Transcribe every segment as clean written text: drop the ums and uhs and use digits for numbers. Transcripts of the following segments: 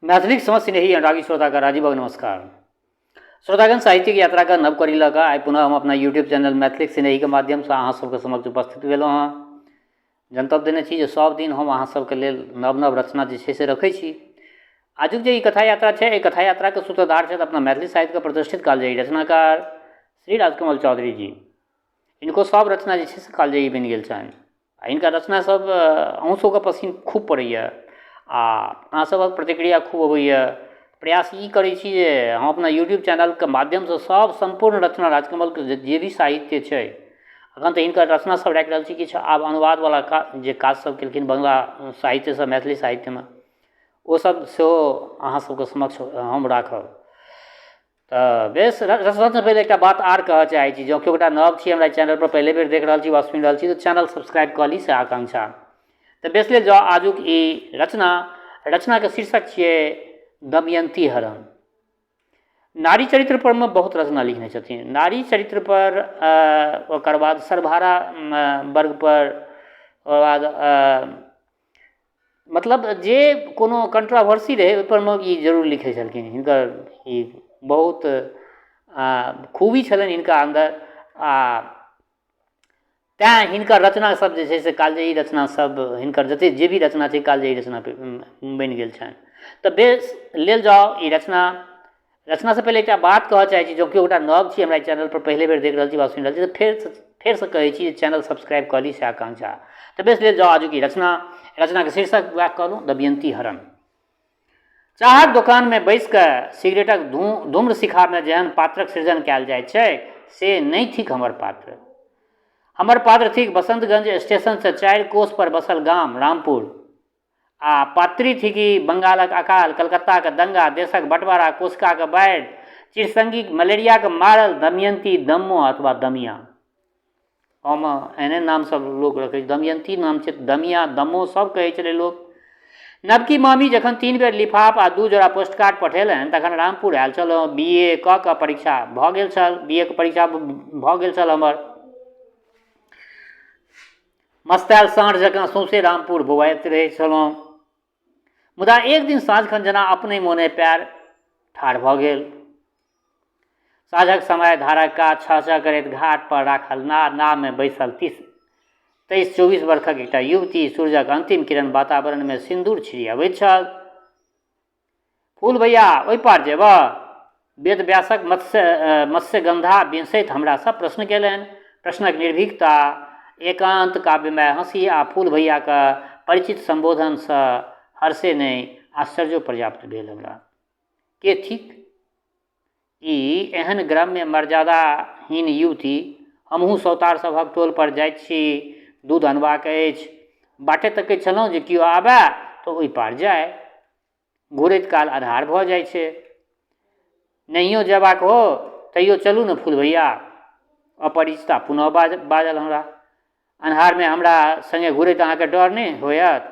मैथिलीक समस्त स्नेही अनुरागी श्रोताके राजीवक नमस्कार। श्रोतागण, साहित्यिक यात्राके नव कड़ी लऽ कऽ आइ पुनः हम अपना यूट्यूब चैनल मैथिलीक स्नेहीके माध्यमसँ अहाँ सबके समक्ष उपस्थित भेलहुँ हँ। जनतब देने छी जे सब दिन हम अहाँ सबके लेल नव नव रचना जे छै से रखै छी। आजुक जे ई कथा यात्रा छै, एहि कथा यात्राके सूत्रधार छथि अपना मैथिली साहित्यके प्रतिष्ठित कालजयी रचनाकार श्री राजकमल चौधरी जी। हिनको सब रचना जे छै से कालजयी बनि गेल छनि आ हिनकर रचना सब अहूँ सबके पसिन खूब पड़ैया आ अहाँ सबक प्रतिक्रिया खूब अबैया। प्रयास ई करै छी जे हम अपना यूट्यूब चैनलके माध्यमसँ सब सम्पूर्ण रचना राजकमलके जे भी साहित्य छै, एखन तऽ हिनकर रचना सब राखि रहल छी, किछु आब अनुवादवला काज जे काज सब केलखिन बंगला साहित्यसँ मैथिली साहित्यमे, ओ सब सेहो अहाँ सबके समक्ष हम राखब। तऽ बेस, सबसँ पहिले एकटा बात आर कहऽ चाहै छी, जँ केओ गोटा नव छी, हमरा चैनलपर पहिले बेर देख रहल छी वा सुनि रहल छी, तऽ चैनल सब्सक्राइब कऽ ली, से आकांक्षा। तऽ बेस, लेल जाउ आजुक ई रचना। रचनाके शीर्षक छियै दमयन्ती हरण। नारी चरित्र पर मे बहुत रचना लिखने छथिन, नारी चरित्र पर, ओकर बाद सर्वहारा वर्ग पर, ओकर बाद मतलब जे कोनो कंट्रावर्सी रहै, ओहिपर मे ई जरूर लिखै छलखिन। हिनकर ई बहुत खूबी छलनि हिनका अन्दर आ तैँ हिनकर रचना सब जे छै से कालजयी रचना सब, हिनकर जतेक जे भी रचना छै, कालजयी रचना बनि गेल छनि। तऽ बेस, लेल जाउ ई रचना। रचनासँ पहिले एकटा बात कहऽ चाहै छी, जँ केओ गोटा नव छी, हमरा चैनल पर पहिले बेर देख रहल छी वा सुनि रहल छी, तऽ फेरसँ कहै छी जे चैनल सब्सक्राइब कऽ ली, से आकांक्षा। तऽ बेस, लेल जाउ आजुक ई रचना। रचनाके शीर्षक वएह कहलहुँ, दमयन्ती हरण। चाहक दोकानमे बैसि कऽ सिगरेटक धूम्र शिखामे जेहन पात्रक सृजन कयल जाइत छै, से नहि थिक हमर पात्र। हमर पात्र थिक बसन्तगंज स्टेशनसँ 4 कोस पर बसल गाम रामपुर आ पात्री थिकी बंगालक अकाल, कलकत्ताक दंगा, देशक बँटवारा, कोशिकाक बाढ़ि, चिरसंगी मलेरियाक मारल दमयन्ती, दम्मो अथवा दमिया। गाँवमे एहने नाम सब लोक रखै छै। दमयन्ती नाम छै, दमिया, दम्मो सब कहै छलै लोक। नवकी मामी जखन 3 बेर लिफाफ आ 2 जोड़ा पोस्टकार्ड पठेलनि, तखन रामपुर आयल छलहुँ। बी ए कऽ कऽ परीक्षा भऽ गेल छल, बी ए के परीक्षा भऽ गेल छल हमर। मस्तायल साँढ़ जकाँ सौंसे रामपुर बौआइत रहै छलहुँ। मुदा एक दिन साँझखन जेना अपने मोने पएर ठाढ़ भऽ गेल। साँझक समय, धारक कात छह छह करैत घाट पर राखल नाव, नावमे बैसल 23-24 बरखक एकटा युवती। सूरजक अंतिम किरण वातावरणमे सिन्दूर छिड़िअबैत छल। फूल भैया, ओहि पार जेबह? वेद व्यासक मत्स्यगंधा बिंसैत हमरासँ प्रश्न केलनि। प्रश्नक निर्भीकता, एकान्त काव्यमय हँसी आ फूल भैयाक परिचित सम्बोधनसँ हर्षे नहि, आश्चर्यो पर्याप्त भेल हमरा। के थिक ई एहन ग्राम्य मर्यादाहीन युवती? हमहूँ सौतार सभक टोल पर जाइत छी, दूध अनबाक अछि। बाटे तकैत छलहुँ जे केओ आबए तऽ ओहि पार जाय। घुरैत काल अन्हार भऽ जाइ छै। नहियो जेबाक हो तैयो चलू ने फूल भैया। अपरिचिता पुनः बाजल हमरा। अन्हारमे हमरा सङ्गे घुरैत अहाँके डर नहि होयत?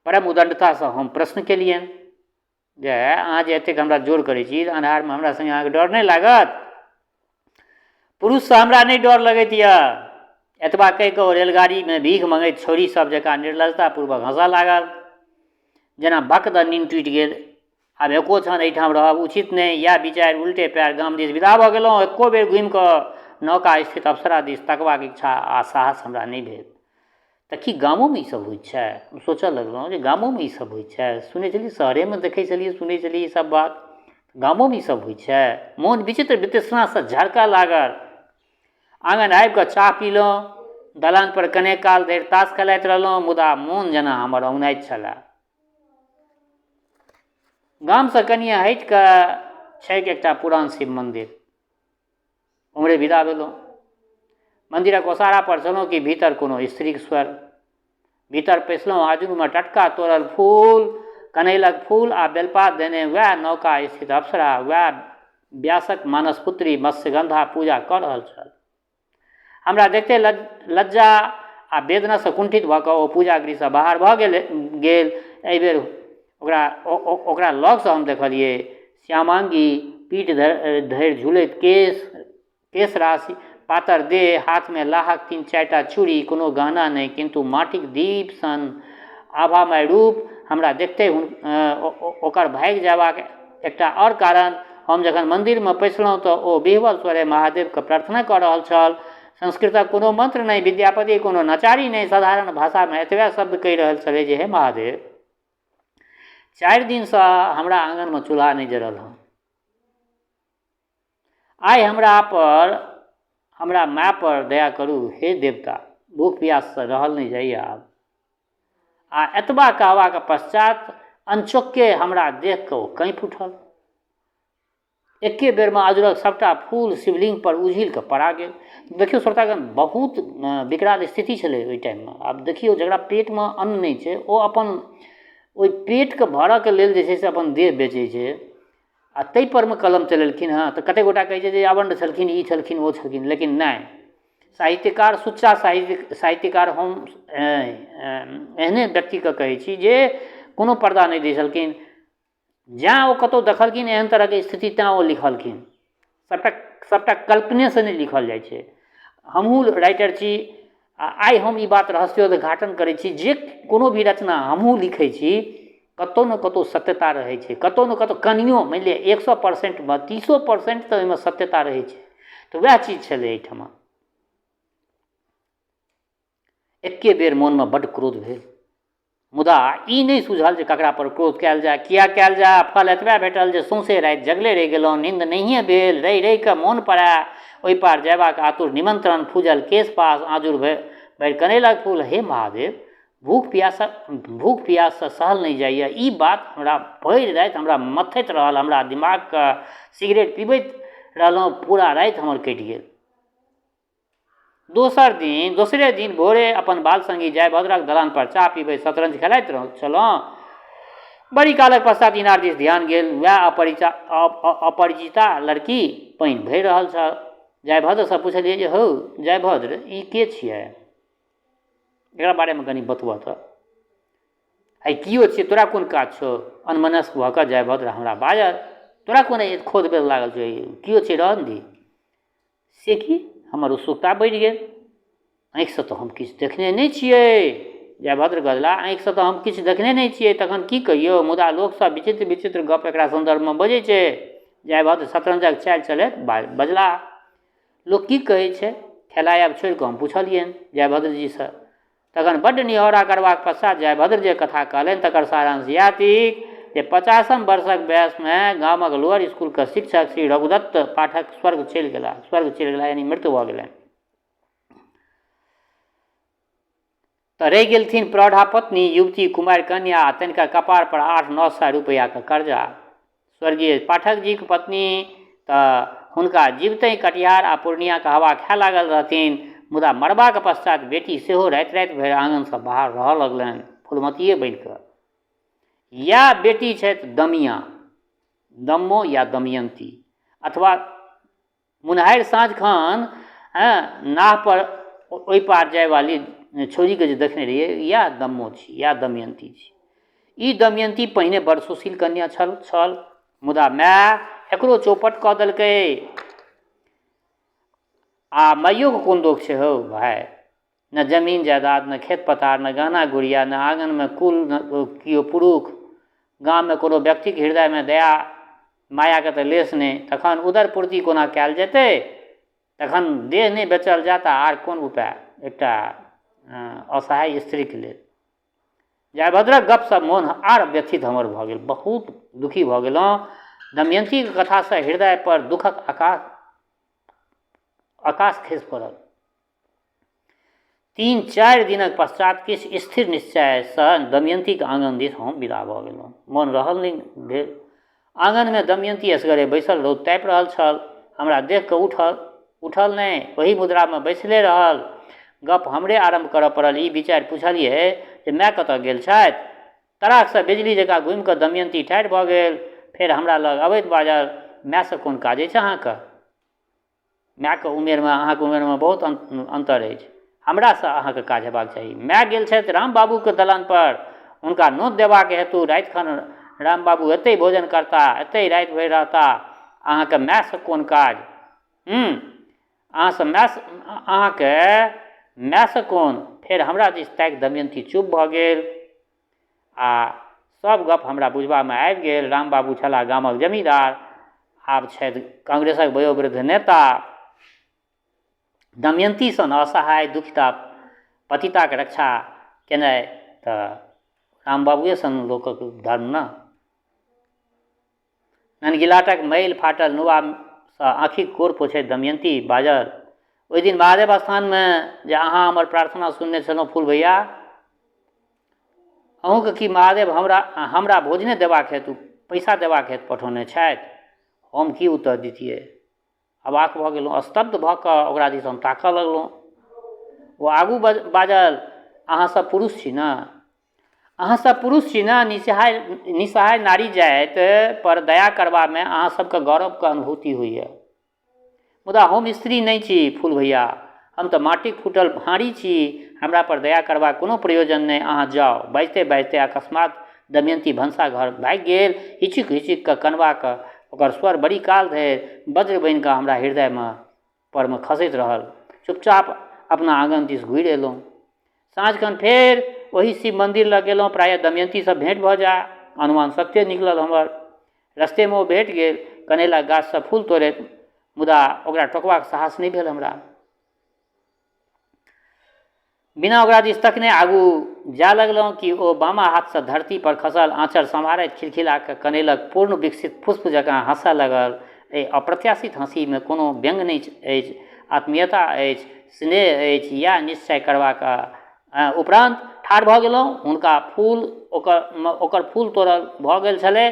परम उदण्डतासँ हम प्रश्न केलियनि जे अहाँ जे एतेक हमरा जोर करै छी, अन्हारमे हमरा सङ्गे अहाँके डर नहि लागत? पुरुषसँ हमरा नहि डर लगैत यऽ। एतबा कहि कऽ ओ रेलगाड़ीमे भीख मङ्गैत छौड़ी सब जकाँ निर्लजतापूर्वक हँसऽ लागल। जेना भक्क दऽ नीन टूटि गेल। आब एको क्षण एहिठाम रहब उचित नहि, इएह विचारि उल्टे पएर गाम दिस विदा भऽ गेलहुँ। एको बेर घुमि कऽ नौका स्थित अप्सरा दिस तकबाक इच्छा आ साहस हमरा नहि भेल। तऽ की गामोमे ईसब होइ छै? हम सोचऽ लगलहुँ जे गामोमे ईसब होइ छै? सुनै छलियै, शहरेमे देखै छलियै, सुनै छलियै ईसब बात, गामोमे ईसब होइ छै? मोन विचित्र वितृष्णासँ झरकऽ लागल। आङन आबि कऽ चाह पीलहुँ। दलानपर कने काल धरि ताश खेलाइत रहलहुँ, मुदा मोन जेना हमर औनाइत छलए। गामसँ कनिए हटि कऽ छैक एकटा पुरान शिव मन्दिर। उम्हरे विदा भेलहुँ। मन्दिरक ओसारा पर छलहुँ कि भीतर कोनो स्त्रीक स्वर। भीतर पैसलहुँ। आजुमे टटका तोड़ल फूल, कनैलक फूल आ बेलपात देने वएह नौका स्थित अप्सरा, वएह व्यासक मानसपुत्री मत्स्यगंधा पूजा कऽ रहल छल। हमरा देखते लज्जा आ वेदनासँ कुंठित भऽ कऽ ओ पूजागृहसँ बाहर भऽ गेल गेल। एहिबेर ओकरा लगसँ हम देखलियै, श्यामांगी, पीठ धरि झुलैत केश, केश राशि, पातर देह, हाथमे लाहक 3-4टा चूड़ी, कोनो गहना नहि, किन्तु माटिक दीप सन आभामय रूप। हमरा देखिते ओकर भागि जयबाक एकटा आओर कारण, हम जखन मन्दिरमे पैसलहुँ तऽ ओ विह्वल स्वरे महादेवके प्रार्थना कऽ रहल छल। संस्कृतक कोनो मन्त्र नहि, विद्यापति कोनो नचारी नहि, साधारण भाषामे एतबे शब्द कहि रहल छलै जे हे महादेव, 4 दिनसँ हमरा आङनमे चूल्हा नहि जरल हँ। आइ हमरा पर, हमरा माय पर दया करू हे देवता, भूख प्याससँ रहल नहि जाइए आब। आ एतबा कहबाक पश्चात अनचोक्के हमरा देख कऽ ओ काँपि उठल। एके बेरमे अजरक सभटा फूल शिवलिंग पर उझिल कऽ पड़ा गेल। देखियौ श्रोतागण, बहुत विकराल स्थिति छलै ओहि टाइममे। आब देखियौ, जकरा पेटमे अन्न नहि छै ओ अपन ओहि पेटके भरऽके लेल जे छै से अपन देह बेचै छै, आ ताहि परमे कलम चलेलखिन हँ। तऽ कतेक गोटा कहै छै जे अवण्ड छलखिन, ई छलखिन, ओ छलखिन, लेकिन नहि, साहित्यकार, सुच्चा साहित्यकार हम एहने व्यक्तिके कहै छी जे कोनो पर्दा नहि दै छलखिन। जँ ओ कतहु देखलखिन एहन तरहके स्थिति तैँ ओ लिखलखिन। सभटा सभटा कल्पनेसँ नहि लिखल जाइ छै। हमहूँ राइटर छी आ आइ हम ई बात रहस्योद्घाटन करै छी जे कोनो भी रचना हमहूँ लिखै छी कतहु ने कतहु सत्यता रहै छै, कतहु ने कतहु कनियो मानि लिअ 100%मे 30% तऽ ओहिमे सत्यता रहै छै। तऽ वएह चीज छलै एहिठमा। एके बेर मोनमे बड्ड क्रोध भेल, मुदा ई नहि सूझल जे ककरा पर क्रोध कयल जाय, किया कयल जाय। फल एतबे भेटल जे सौंसे राति जगले रहि गेलहुँ, नींद नहिए भेल। रहि रहि कऽ मोन पड़य ओहि पार जयबाक आतुर निमंत्रण, फूजल केश पास, आँजुर भरि कनैलक फूल। हे महादेव, भूख पियाससँ सहल नहि जाइए। ई बात हमरा भरि राति हमरा मथैत रहल, हमरा दिमागके सिगरेट पीबैत रहलहुँ, पूरा राति हमर कटि गेल। दोसर दिन दोसरे दिन भोरे अपन बाल संगी जयभद्रक दलान पर चाह पीबैत शतरंज खेलाइत छलहुँ। बड़ी कालक पश्चात इनार दिस ध्यान गेल। वएह अपरिचिता लड़की पानि भरि रहल छल। जयभद्रसँ पुछलियै जे हौ जयभद्र, ई के छियै? एकरा बारेमे कनि बतबऽ तऽ। आइ किओ छियै, तोरा कोन काज छौ? अनमनस्क भऽ कऽ जयभद्र हमरा बाजल, तोरा कोन खोद बेल लागल छौ? किओ छै, रहऽ ने दही। से की? हमर उत्सुकता बढ़ि गेल। आँखिसँ तऽ हम किछु देखने नहि छियै, जयभद्र बजला, आँखिसँ तऽ हम किछु देखने नहि छियै, तखन की कहियौ, मुदा लोकसभ विचित्र विचित्र गप एकरा सन्दर्भमे बजै छै। जयभद्र शतरंजक चालि चलैत बजला। लोक की कहै छै? खेलायब छोड़ि कऽ हम पुछलियनि जयभद्रजीसँ। तखन बड्ड निहोरा करबाक पश्चात जयभद्र जे कथा कहलनि तकर सारांश इएह थिक जे 50म वर्षक वयसमे गामक लोअर स्कूलक शिक्षक श्री रघुदत्त पाठक स्वर्ग चलि गेलाह, स्वर्ग चलि गेलाह यानी मृत्यु भऽ गेलनि। तऽ रहि गेलथिन प्रौढ़ा पत्नी, युवती कुमारि कन्या आ तनिका कपार पर 8-9 सए रुपैआक कर्जा। स्वर्गीय पाठकजीक पत्नी तऽ हुनका जीवितहि कटिहार आ पूर्णियाक हवा खाय लागल रहथिन, मुदा मरबाक पश्चात बेटी सेहो राति-राति भरि आङनसँ बाहर रहऽ लगलनि, फुलमतिये बनि कऽ। इएह बेटी छथि दमिया, दम्मो या दमयन्ती, अथवा मुन्हारि साँझ खन नाह पर ओहि पार जायवाली छौड़ीके जे देखने रहियै, इएह दम्मो छी, इएह दमयन्ती छी। ई दमयन्ती पहिने बड़ सुशील कन्या छल छल मुदा माय एकरो चौपट कऽ देलकै। आ माइयोके कोन दोख छै हौ भाय? ने जमीन जायदाद, ने खेत पथार, ने गहना गुड़िया, ने आङनमे कुल, ने केओ पुरुष, गाममे कोनो व्यक्तिक हृदयमे दया मायाके तऽ लेश नहि, तखन उदर पूर्ति कोना कयल जेतै? तखन देह नहि बेचल जाय तऽ आर कोन उपाय एकटा असहाय स्त्रीके लेल? जयभद्रक गपसँ मोन आर व्यथित हमर भऽ गेल, बहुत दुखी भऽ गेलहुँ। दमयन्तीक कथासँ हृदय पर दुःखक आकाश आकाश खसि पड़ल। 3-4 दिनक पश्चात किछु स्थिर निश्चयसँ दमयन्तीक आङन दिस हम विदा भऽ गेलहुँ। मन रहल नहि भेल। आङनमे दमयन्ती असगरे बैसल रौद तापि रहल छल। हमरा देखि कऽ उठल, उठल नहि, ओही मुद्रामे बैसले रहल। गप हमरे आरम्भ करऽ पड़ल। ई विचारि पुछलियै जे माय कतऽ गेल छथि? तड़ाकसँ बिजली जकाँ घूमि कऽ दमयन्ती ठाढ़ि भऽ गेल। फेर हमरा लग अबैत बाजल, मायसँ कोन काज अछि अहाँके? मायके उमेरमे अहाँके उमेरमे बहुत अन्तर अछि, हमरासँ अहाँके काज हेबाक चाही। माय गेल छथि राम बाबूके दलानपर हुनका नोत देबाक हेतु। राति खन राम बाबू एतहि भोजन करता, एतहि राति भरि रहता। अहाँके मायसँ कोन काज? अहाँसँ माय अहाँके मायसँ कोन? फेर हमरा दिस ताकि दमयन्ती चुप भऽ गेल आ सब गप हमरा बुझबामे आबि गेल। रामबाबू छलाह गामक जमींदार, आब छथि कांग्रेसक वयोवृद्ध नेता। दमयन्ती सन असहाय दुखिता पतिताक रक्षा केनाइ तऽ रामबाबुए सन लोकक धर्म ने। ननगिलाटक मैल फाटल नुआसँ आँखिक कोर पोछैत दमयन्ती बाजल, ओहि दिन महादेव स्थानमे जे अहाँ हमर प्रार्थना सुनने छलहुँ फूल भैया, अहूँके की महादेव हमरा हमरा भोजने देबाक हेतु पैसा देबाक हेतु पठौने छथि? हम की उत्तर दितियै? अवाक भऽ गेलहुँ, स्तब्ध भऽ कऽ ओकरा दिस हम ताकऽ लगलहुँ। ओ आगू बाजल, अहाँ सब पुरुष छी ने, अहाँ सब पुरुष छी ने, निसहाय निसहाय नारी जाति पर दया करबामे अहाँ सबके गौरवके अनुभूति होइए, मुदा हम स्त्री नहि छी फूल भैया, हम तऽ माटिक फूटल भाँड़ी छी, हमरा पर दया करबाक कोनो प्रयोजन नहि, अहाँ जाउ। बाजिते बाजिते अकस्मात दमयन्ती भनसा घर भागि गेल। हिचुकि हिचुकि कऽ कनबाक ओकर स्वर बड़ी काल धरि वज्र बनि कऽ हमरा हृदयमे परमे खसैत रहल। चुपचाप अपना आँगन दिस घुरि अयलहुँ। साँझखन फेर ओही शिव मन्दिर लग गेलहुँ, प्रायः दमयन्तीसँ भेँट भऽ जाय। अनुमान सत्ये निकलल हमर। रस्तेमे ओ भेट गेल, कनैलाक गाछसँ फूल तोड़ैत, मुदा ओकरा टोकबाक साहस नहि भेल हमरा। बिना ओकरा दिस तकने आगू जाय लगलहुँ कि ओ बामा हाथसँ धरती पर खसल आँचर सम्हारैत खिलखिला कऽ कनैलक पूर्ण विकसित पुष्प जकाँ हँसऽ लागल। एहि अप्रत्याशित हँसीमे कोनो व्यंग्य नहि अछि, आत्मीयता अछि, स्नेह अछि, इएह निश्चय करबाक उपरान्त ठाढ़ भऽ गेलहुँ। हुनका फूल ओकर ओकर फूल तोड़ल भऽ गेल छलै।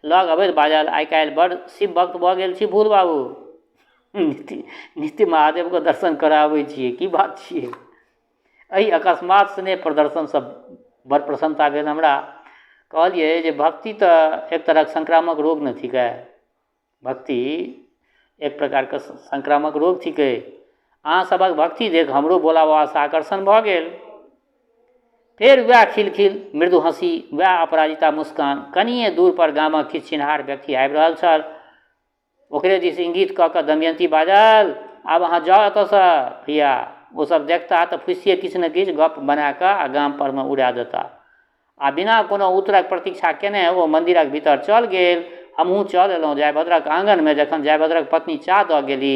लग अबैत बाजल, आइ काल्हि बड़ शिव भक्त भऽ गेल छी फूल बाबू। नित्य नित्य महादेवके दर्शन करऽ आबै छियै, की बात छियै? एहि अकस्मात स्नेह प्रदर्शनसँ बड़ प्रसन्नता भेल हमरा। कहलियै जे भक्ति तऽ एक तरहक संक्रामक रोग ने थिकै। भक्ति एक प्रकारके संक्रामक रोग थिकै। अहाँ सभक भक्ति देख हमरो भोला बाबासँ आकर्षण भऽ गेल। फेर वएह खिलखिल मृदु हँसी, वएह अपराजिता मुस्कान। कनिये दूर पर गामक किछु चिन्हार व्यक्ति आबि रहल छल। ओकरे दिस इंगित कऽ कऽ दमयन्ती बाजल, आब अहाँ जाउ एतऽसँ भैया, ओ सब देखता तऽ फुसिये किछु ने किछु गप बना कऽ आ गाम परमे उड़ा देता। आ बिना कोनो उत्तरक प्रतीक्षा केने ओ मन्दिरक भीतर चल गेल। हमहूँ चल एलहुँ जयभद्रक आङनमे। जखन जयभद्रक पत्नी चाह दऽ गेली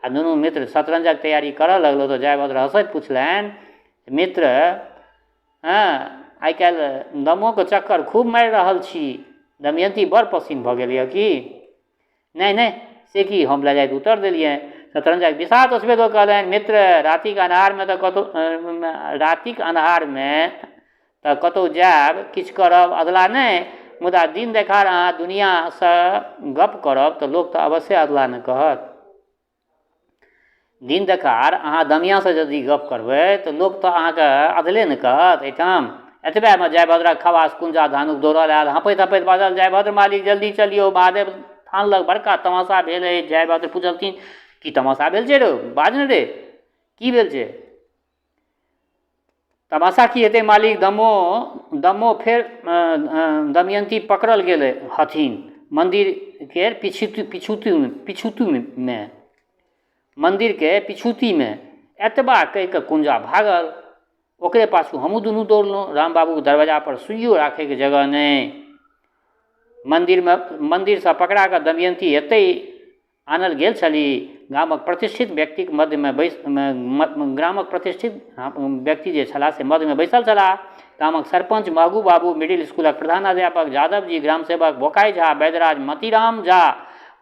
आ दुनू मित्र शतरंजक तैयारी करऽ लगलहुँ तऽ जयभद्र हँसैत पुछलनि, मित्र, हँ, आइ काल्हि दमोके चक्कर खूब मारि रहल छी। दमयन्ती बड़ पसिन्न भऽ गेल यऽ की? नहि नहि, से की? हम लजाइत उत्तर देलियनि। शतरंजक विषाद ओसबैत ओ कहलनि, मित्र, रातिक अन्हारमे तऽ कतहु रातिक अन्हारमे तऽ कतहु जायब, किछु करब अधलाह नहि, मुदा दिन देखार अहाँ दुनियाँसँ गप्प करब तऽ लोक तऽ अवश्ये अधलाह ने कहत। दिन देखार अहाँ दमियासँ यदि गप करबै तऽ लोक तऽ अहाँके अधले ने कहत एहिठाम। एतबेमे जयभद्रक खवास कुंजा धानुक दौड़ल आयल। हँपैत हँपैत बाजल, जयभद्र मालिक, जल्दी चलियौ, महादेव थान लग बड़का तमाशा भेल अछि। जयभद्र पुछलथिन, की तमाशा भेल छै रौ? बाज ने रे, की भेल छै? तमाशा की हेतै मालिक, दमो दमो फेर दमयन्ती पकड़ल गेल हथिन मन्दिरके पिछुती पिछुतीमे पिछुतीमे मन्दिरके पिछुतीमे। एतबा कहि कऽ कुंजा भागल। ओकरे पाछू हमहूँ दुनू दौड़लहुँ। रामबाबूके दरवाजापर सुइयो राखैके जगह नहि। मन्दिरमे मन्दिरसँ पकड़ा कऽ दमयन्ती एतै आनल गेल छली। गामक प्रतिष्ठित व्यक्तिक मध्यमे बैस ग्रामक प्रतिष्ठित व्यक्ति जे छलाह से मध्यमे बैसल छलाह। गामक सरपञ्च महगू बाबू, मिडिल स्कूलक प्रधानाध्यापक यादवजी, ग्रामसेवक बोकाइ झा, वैद्यराज मतीराम झा,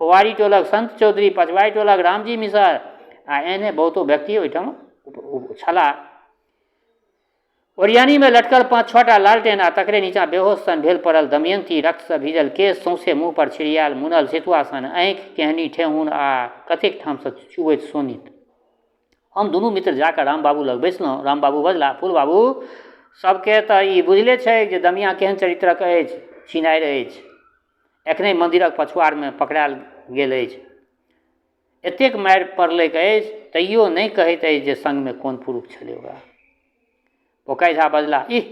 पुवारी टोलक संत चौधरी, पछवारि टोलक रामजी मिसर आ एहने बहुतो व्यक्ति ओहिठाम छलाह। ओरियानीमे लटकल पाँच छओ टा लालटेन आ तकरे नीचाँ बेहोश सन भेल पड़ल दमयन्ती, रक्तसँ भीजल केश, सौंसे मुँहपर छिड़ियायल मुनल सितुआ सन आँखि, केहनी ठेहुन आ कतेक ठामसँ चुबैत शोणित। हम दुनू मित्र जा कऽ रामबाबू लग बैसलहुँ। रामबाबू बजलाह, फूलबाबू, सभकेँ तऽ ई बुझले छैक जे दमिया केहन चरित्रक अछि, छिनारि अछि। एखनहि मन्दिरक पछुआड़मे पकड़ायल गेल अछि। एतेक मारि पड़लैक अछि तैयो नहि कहैत अछि जे संगमे कोन पुरुख छलै ओकरा। पोकाइ झा बजलाह, इह,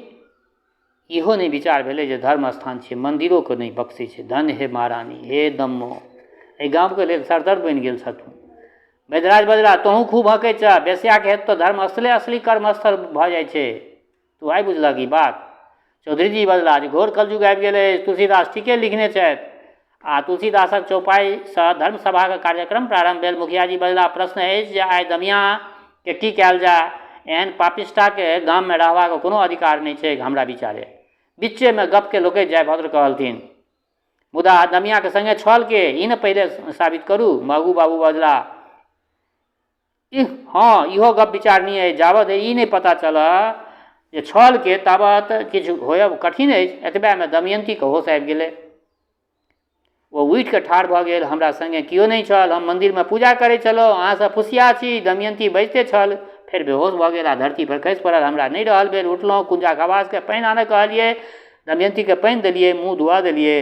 इहो नहि विचार भेलै जे धर्म स्थान छियै, मन्दिरोके नहि बख्शै छै। धन्य हे महारानी, हे दम्मो, एहि गामके लेल सरदर्द बनि गेल छथुन। वैद्यराज बजलाह, तोहूँ खूब हँकै छह, बेस्याके हेतु तऽ धर्मस्थले असली कर्मस्थल भऽ जाइ छै। तू आइ बुझलक ई बात? चौधरीजी बजलाह जे घोर कलयुग आबि गेल अछि, तुलसीदास ठीके लिखने छथि। आ तुलसीदासक चौपाइसँ धर्मसभाक कार्यक्रम प्रारम्भ भेल। मुखियाजी बजलाह, प्रश्न अछि जे आइ दमियाकेँ की कयल जाय? एहन पापिष्टाकेँ गाममे रहबाक कोनो अधिकार नहि छैक हमरा विचारे। बिच्चेमे गप्पकेँ लोकैत जयभद्र कहलथिन। मुदा दमियाक संगे छल के? ई ने पहिले साबित करू। मगू बाबू बजलाह, इह, हँ, इहो गप विचारणीय अछि। जाबत धरि ई नहि पता चलत जे छल के ताबत किछु होयब कठिन अछि। एतबेमे दमयन्तीक होश आबि गेलै। ओ उठि कऽ ठाढ़ भऽ गेल। हमरा संगे केओ नहि छल। हम मन्दिरमे पूजा करैत छलहुँ। अहाँ सभ फुसिया छी। दमयन्ती बजिते छल। फेर बेहोश भऽ गेल आ धरती पर खसि पड़ल। हमरा नहि रहल भेल। उठलहुँ। कुंजा खवासकेँ पानि आनऽ कहलियै। दमयन्तीकेँ पानि देलियै। मुँह धुआ देलियै।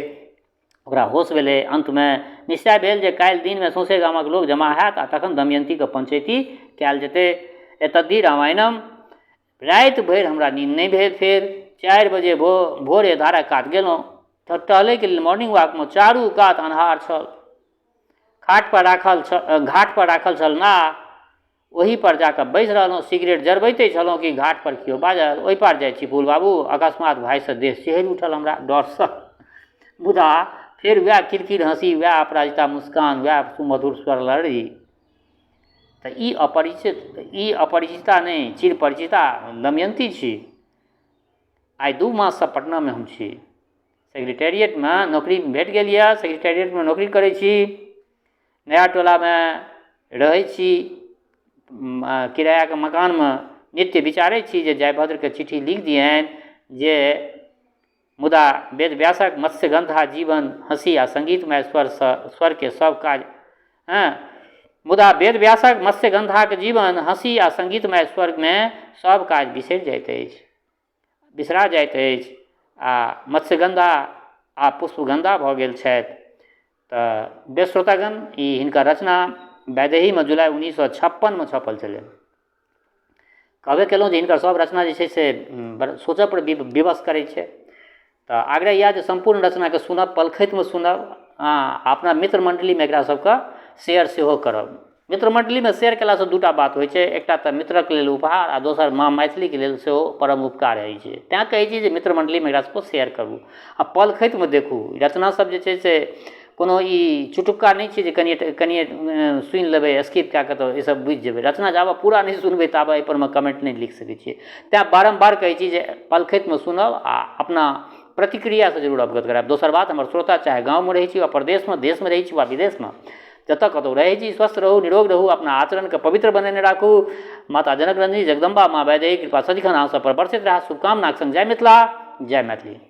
ओकरा होश भेलै। अन्तमे निश्चय भेल जे काल्हि दिनमे सौंसे गामक लोक जमा हैत आ तखन दमयन्तीक पंचैती कयल जेतै। एतद्धि रामायणम। राति भरि हमरा नींद नहि भेल। फेर 4 बजे भोरे धारक कात गेलहुँ। टहलैके लेल मॉर्निंग वॉकमे चारू कात अन्हार छल। खाट पर राखल छल घाट पर राखल छल नाह। ओही पर जा कऽ बैसि रहलहुँ। सिगरेट जरबैते छलहुँ कि घाट पर केओ बाजल, ओहि पार जाइ छी फूल बाबू? अकस्मात भयसँ देह सिहरि उठल हमरा डरसँ। मुदा फेर वएह किरकिर हँसी, वएह अपराजिता मुस्कान, वएह सुमधुर स्वर लहरी। तऽ ई अपरिचित ई अपरिचिता नहि, चिर परिचिता दमयन्ती छी। आइ 2 माससँ पटनामे हम छी। सेक्रेटेरिएटमे नौकरी भेट गेल यऽ, सेक्रेटेरिएटमे नौकरी करै छी। नया टोलामे रहै छी किरायाके मकानमे। नित्य विचारै छी जे जयभद्रके चिट्ठी लिख दिअनि जे मुदा वेद व्यासक मत्स्यगन्धा जीवन हँसी आ सङ्गीतमय स्वरसँ स्वरके सब काज हँ मुदा वेद व्यासक मत्स्यगन्धाक जीवन हँसी आ सङ्गीतमय स्वरमे सब काज बिसरि जाइत अछि बिसरा जाइत अछि आ मत्स्यगन्धा आ पुष्पगन्धा भऽ गेल छथि। तऽ बेस श्रोतागण, ई हिनकर रचना वैदेहीमे जुलाई 1956मे छपल छलै। कहबे केलहुँ जे हिनकर सब रचना जे छै से सोचऽ पर विवश करै छै। तऽ आग्रह इएह जे सम्पूर्ण रचनाके सुनब, पलखतिमे सुनब आ अपना मित्र मण्डलीमे एकरा सबके शेयर सेहो करब। मित्र मण्डलीमे शेयर केलासँ दूटा बात होइ छै, एकटा तऽ मित्रक लेल उपहार आ दोसर माँ मैथिलीके लेल सेहो परम उपकार होइ छै। तैँ कहै छी जे मित्र मण्डलीमे एकरा सबके शेयर करू आ पलखतिमे देखू। रचना सब जे छै से कोनो ई चुटुक्का नहि छै जे कनिए कनिए सुनि लेबै स्किप कए कऽ तऽ ईसब बुझि जेबै। रचना जाबऽ पूरा नहि सुनबै ताबऽ एहिपर मे कमेन्ट नहि लिख सकै छियै। तैँ बारम्बार कहै छी जे पलखतिमे सुनब आ अपना प्रतिक्रियासँ जरूर अवगत करायब। दोसर बात, हमर श्रोता चाहे गाँवमे रहै छी वा परदेशमे, देशमे रहै छी वा विदेशमे, जतऽ कतहु रहै छी, स्वस्थ रहू, निरोग रहू, अपना आचरणके पवित्र बनेने राखू। माता जनक रंजनी जगदम्बा माँ वैदेही कृपा सदिखन अहाँ सब पर बरसैत रहए। शुभकामनाक संग जय मिथिला, जय मैथिली।